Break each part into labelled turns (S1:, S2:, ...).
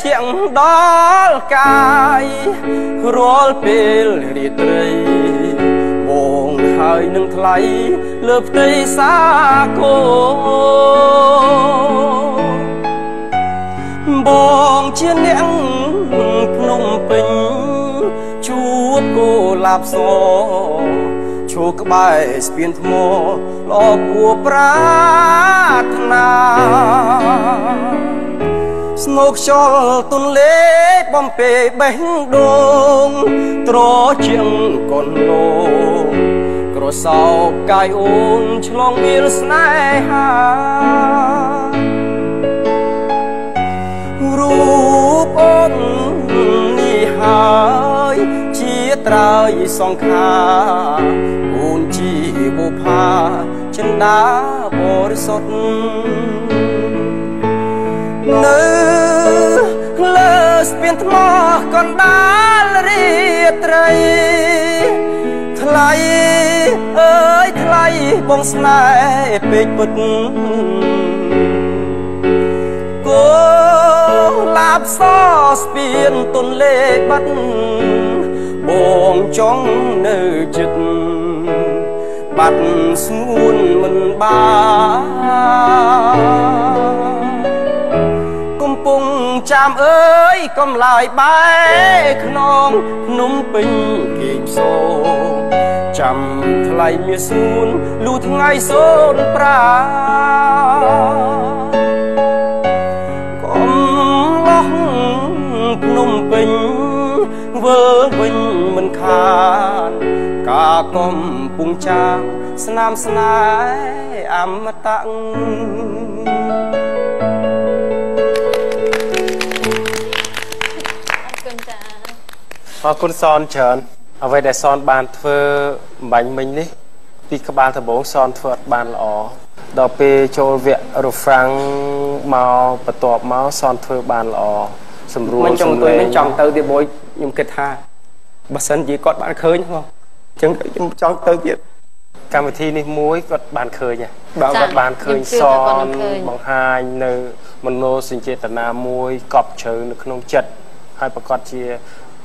S1: ជាងដល់កាយរាល់ពេលរាត្រីបងហើយនឹងថ្លៃលើផ្ទៃសាគរបងជាអ្នកភ្នំពេញជួបកូលាបសឈរក្បែរស្ពានថ្មល្អគួរប្រាថ្នាស្នូខ្យល់ទន្លេបំពេបេះដូងត្រជាងកូនលោក្រសោបកាយអូនឆ្លងមៀលស្នេហារូបអូននេះហើយជាត្រើយសង្ខាអូនជាបុផាចិន្តាបរិសុទ្ធនៅលើស្ពានថ្មកណ្ដាលរាត្រីថ្លៃអើយថ្លៃបងស្នេហ៍ពេកពិតគោឡាបសស្ពានទន្លេបាត់បងចង់នៅចិត្តបាត់ស្ងួនមិនបានកំពុងចាំអើយកំឡាយបែខ្នងភ្នំពេញគេងសូចាំថ្លៃមាសួនលូថ្ងៃសូនប្រាកំឡោះភ្នំពេញវិលវិញមិនខានការកំពុងចាងស្នាមស្នេហ៍អមតៈ
S2: អរគុណសនច្រើនអ្វីដែលសនបានធ្វើអំបញ្ញមិញនេះពីក្បាលដំបូងសនធ្វើអត់បានល្អដល់ពេលចូលវគ្គរហ្វ្រាំងមកបន្ទាប់មកសនធ្វើបានល្អសម្រួល
S1: មិនចង់ទៅមិនចង់ទៅទៀតមួយខ្ញុំគិតថាបើសិនជាគាត់បានឃើញហ៎អញ្ចឹងខ្ញុំចង់ទៅទៀត
S2: កម្មវិធីនេះមួយគាត់បានឃើញគាត់បានឃើញសនបង្ហាញនៅមโนសញ្ចេតនាមួយកប់ជ្រៅនៅក្នុងចិត្តហើយប្រកាសជា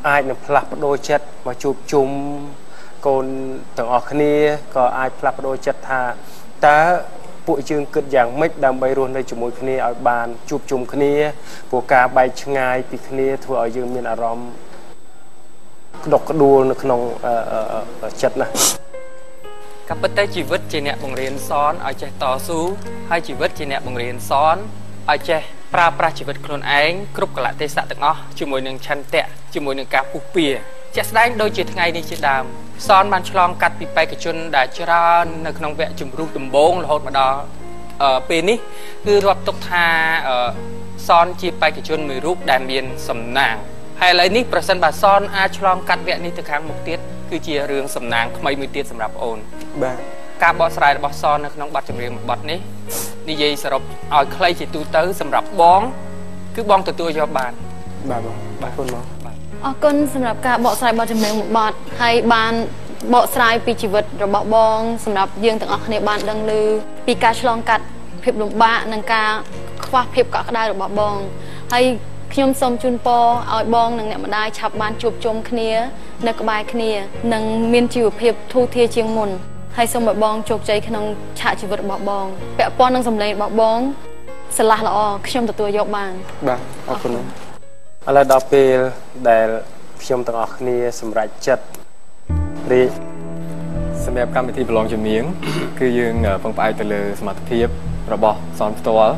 S2: អាចនឹងផ្លាស់ប្ដូរចិត្តមកជួបជុំកូនទាំងអស់គ្នាក៏អាចផ្លាស់ប្ដូរចិត្តថាតើពួកយើងគិតយ៉ាងម៉េចដើម្បីរស់នៅជាមួយគ្នាឲ្យបានជួបជុំគ្នាព្រោះការបែកឆ្ងាយពីគ្នាធ្វើឲ្យយើងមានអារម្មណ៍ក្តុកក្តួលនៅក្នុងចិត្តណា
S3: ក៏ប៉ុន្តែជីវិតជាអ្នកបង្រៀនសនឲ្យចេះតស៊ូហើយជីវិតជាអ្នកបង្រៀនសនឲ្យចេះប្រើប្រាស់ជីវិតខ្លួនឯងគ្រប់កលៈទេសៈទាំងអស់ជាមួយនឹងឆន្ទៈជាមួយនឹងការពុះពៀជាក់ស្ដែងដូចជាថ្ងៃនេះជាដើមសនបានឆ្លងកាត់ពីបេក្ខជនដែលច្រើននៅក្នុងវគ្គជម្រុះដំបូងរហូតមកដល់ពេលនេះគឺរាប់ទុកថាសនជាបេក្ខជនមួយរូបដែលមានសំណាងហើយឥឡូវនេះប្រសិនបើសនអាចឆ្លងកាត់វគ្គនេះទៅខាងមុខទៀតគឺជារឿងសំណាងថ្មីមួយទៀតសម្រាប់អូនបាទការបកស្រាយរបស់សននៅក្នុងបទចម្រៀងមួយបទនេះនិយាយសរុបឲ្យខ្លីជាទូទៅសម្រាប់បងគឺបងទទួលយកបាន
S1: បាទបងបាទគុណបង
S4: អរគុណសម្រាប់ការបកស្រាយបទចម្រៀងមួយបទហើយបានបកស្រាយពីជីវិតរបស់បងសម្រាប់យើងទាំងអស់គ្នាបានដឹងឮពីការឆ្លងកាត់ភាពលំបាកនិងការខ្វះភាពកក់ក្ដៅរបស់បងហើយខ្ញុំសូមជូនពរឲ្យបងនិងអ្នកម្ដាយឆាប់បានជួបជុំគ្នានៅក្បែរគ្នានិងមានជីវភាពធូរធារជាងមុនហើយសូមឲ្យបងជោគជ័យក្នុងឆាកជីវិតរបស់បងពាក់ព័ន្ធនឹងសម្លេងរបស់បងស្រឡះល្អខ្ញុំទទួលយកបាន
S1: បាទអរគុណ
S2: ឥឡូវដល់ពេលដែលខ្ញុំទាំងអស់គ្នាសម្រេចចិត្តរី
S5: សម្រាប់កម្មវិធីប្រឡងជំនាញគឺយើងពឹងផ្អែកទៅលើសមត្ថភាពរបស់សនផ្ទាល់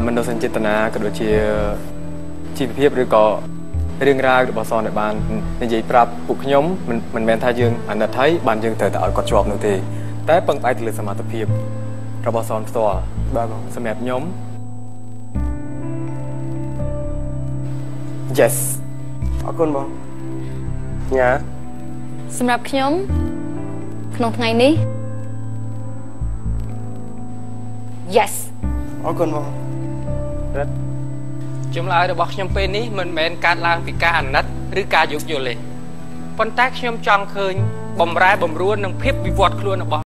S5: មនោសញ្ចេតនាក៏ដូចជាជីវភាពឬក៏រឿងរ៉ាវរបស់សនដែលបាននិយាយប្រាប់ពួកខ្ញុំមិនមែនថាយើងអាណិតហើយបានយើងត្រូវតែឲ្យគាត់ជាប់នោះទេតែពឹងផ្អែកទៅលើសមត្ថភាពរបស់សនផ្ទាល់បាទសម្រាប់ខ្ញុំ Yes
S1: អរគុណបង
S2: ញ៉ា
S4: សម្រាប់ខ្ញុំក្នុងថ្ងៃនេះ Yes
S1: អរគុណបង
S2: រឹត
S3: ចម្លើយរបស់ខ្ញុំពេលនេះមិនមែនកើតឡើងពីការអាណិតឬការយោគយល់ទេប៉ុន្តែខ្ញុំចង់ឃើញបំរែបំរួលនិងភាពវិវត្តខ្លួនរបស់